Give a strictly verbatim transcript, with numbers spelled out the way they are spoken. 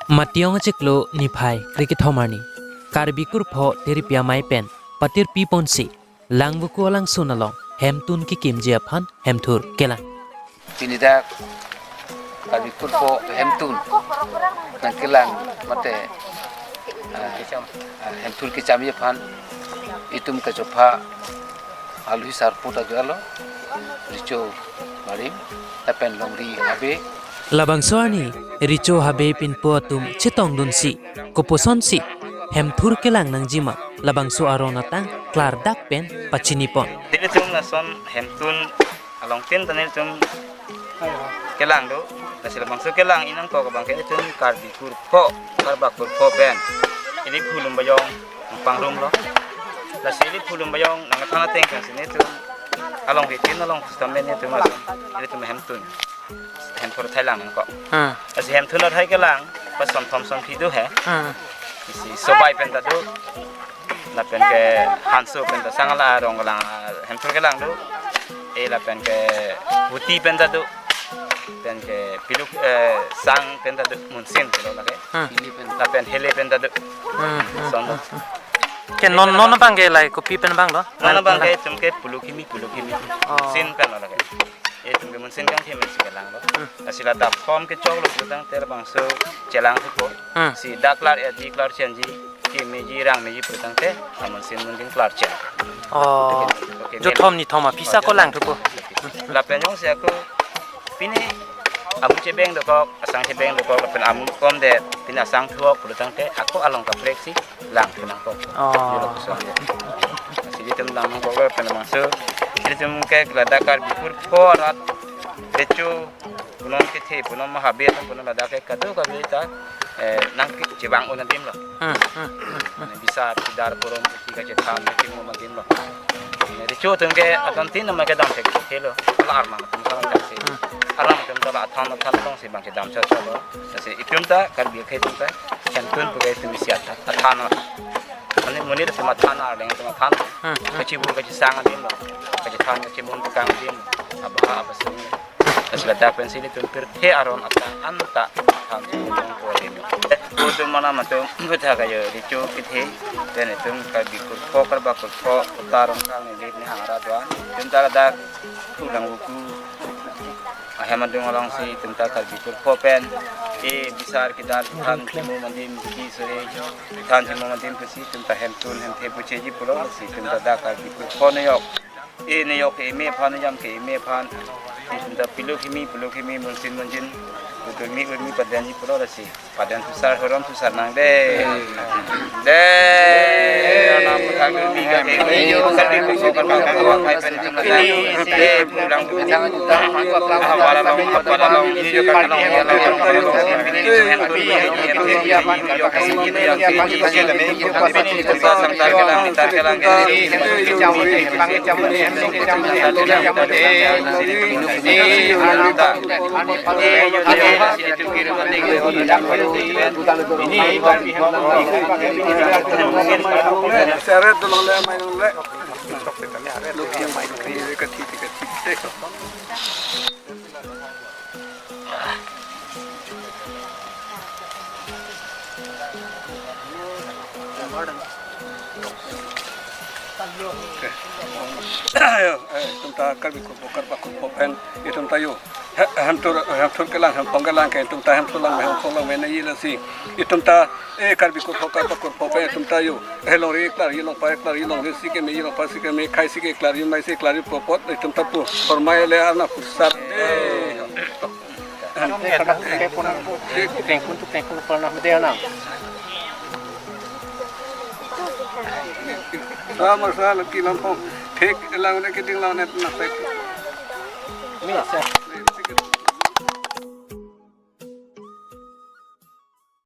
Mationg achiklo niphai kre kethom arni Karbi Kurpho Tirpi Amei pen patirpi ponsi Langvoku alangsun along hemtun kekimji aphan hemthur kelang. Pini dak Karbi Kurpho hemtun nangkelang mate, ah, ah, hemthur kechamji aphan itum kachopha aluhi sarpo ta do-alo, Richo Barim lapen Longri Habe. Labangso arni Richo Habe pinpo atum chetongdunsi, koposonsi hemthur kelang nangjima, labangso aron atang klardak pen pachinipon. Nelitum lason hemtun alongtin ta nelitum kelang do. Lasi labangso kelang inang ko abang ke nelitum Karbi Kurpho, Karbak Kurpho pen ili phulum bayong pangrumlo. Lasi ili phulum bayong nangthan ateng pensi nelitum along hitin along sitame nelitum ason nelitum hemtun, hemthur athai lang nangkok. Hmm. Lasi hemthur athai kelang pas sonthom sonphli do he. Hmm. Isi Sobai pen ta do. Lapen ke Hanso pen ta sang la arong kelang, ah, hemthur kelang do. E lapen ke Huti pen ta do. Pen ke Piluk, eh, Sang pen ta do, Munsin pulo lake. Hmm. Lapen Hele pen ta do. Hmm, hmm, Son do. Hmm, hmm. Ke non, non abang ke lahai kopi pen abang lo? Non abang ke itum ke Pulukhimi, Pulukhimi. Oh. Sin pen lo lake. Itum ke Munsin kangthim si kelang lo. Hmm. Lasi ladak form kechoklo pulotangte labangso chelang thupo. Hmm. Si dak klar-etji, klarchenji, kemeji, rangmeji pulotangte amunsin munjin klarchen. Oh. Oke, oke, jo mem- thom nithom aphisa ko lang thupo. Lapen jongsi ako pini amu chebeng dokok, asang chebeng dokok, lapen amu komdet, pini asang thuok pulotangte ako along kaprek si lang thu nangkok. Oh. Jolo kusong ya. Lasi itum lang nangkok lapen labangso itum ke ladak Karbi Kurpho arat Richo punon kethe, punon mahabet, punon ladak ke kadokave ta, eh, nangkechevang un adim lo. Hmm, hmm, hmm, hmm. Mane bisar, kidar, korom, pusi kachethan, kachimum adim lo. Mane Richo atum ke adon tin nama kedam thek thelo. Ala armang atum salam thek si. Hmm. Armang atum ta la athan athan alongsi bang kedam chot chot lo. Lasi itum ta Karbi akhei atum ta hemtun pu ke itum isi athan, athan lo. Mane monit atum athan, arleng atum athan. Hmm, hmm. Kachibu kachisang adim lo. Kachethan kachimum tukang adim lo. Abaha abasung. Lasi ladak pensi itum pirthe aron atang anta than si ulong ko adim. Itum mana matum butha kayo Richo kethe, pen itum Karbi Kurpho, Karbak Kurpho, utar rongkang ni lit ni hangra dua. Itum ta ladak thu Langvoku ahem adung alongsi itum ta Karbi Kurpho pen e bisar kidar than chimum adim, bidi sore than chimum adim pusi itum ta hemtun hemthe pucheji pulo, lasi itum ta dak Karbi Kurpho neyok. E neyok ke eme aphan, yam ke eme aphan. Itum ta Pulukhimi, Pulukhimi, Munsin munjin, Udurmi urmi padenji pulo lasi. Paden thusar, horom thusar nang de. De. Anam puthak urmi ke eme, Karbi Kurpho Karbak Kurpho akhei pen itum ta. De, pulang pulang. Hawar along, hawar along. Seret dulong le, mai dulong le. Ayo, eh, itum ta Karbi Kurpho, Karbak Kurpho pen, itum ta yo. He-, hemthur, hemthur kelang, hemphong kelang ke, itum ta hemthur lang, hemphong lang, mena yila si. Itum ta, eh, Karbi Kurpho, Karbak Kurpho pen, itum ta yo. He Longri klarji, Longpa klarji, Longri si keme, Longpa si keme, khai si ke klarji, mai si klarji, propot, itum ta pu. Hormai le arna pusat. Eh. Tengkun tu tengkun pernah mede anak. Sama sa lagi lampung. Thik lang ne kiting lang ne na pek. Ni sa.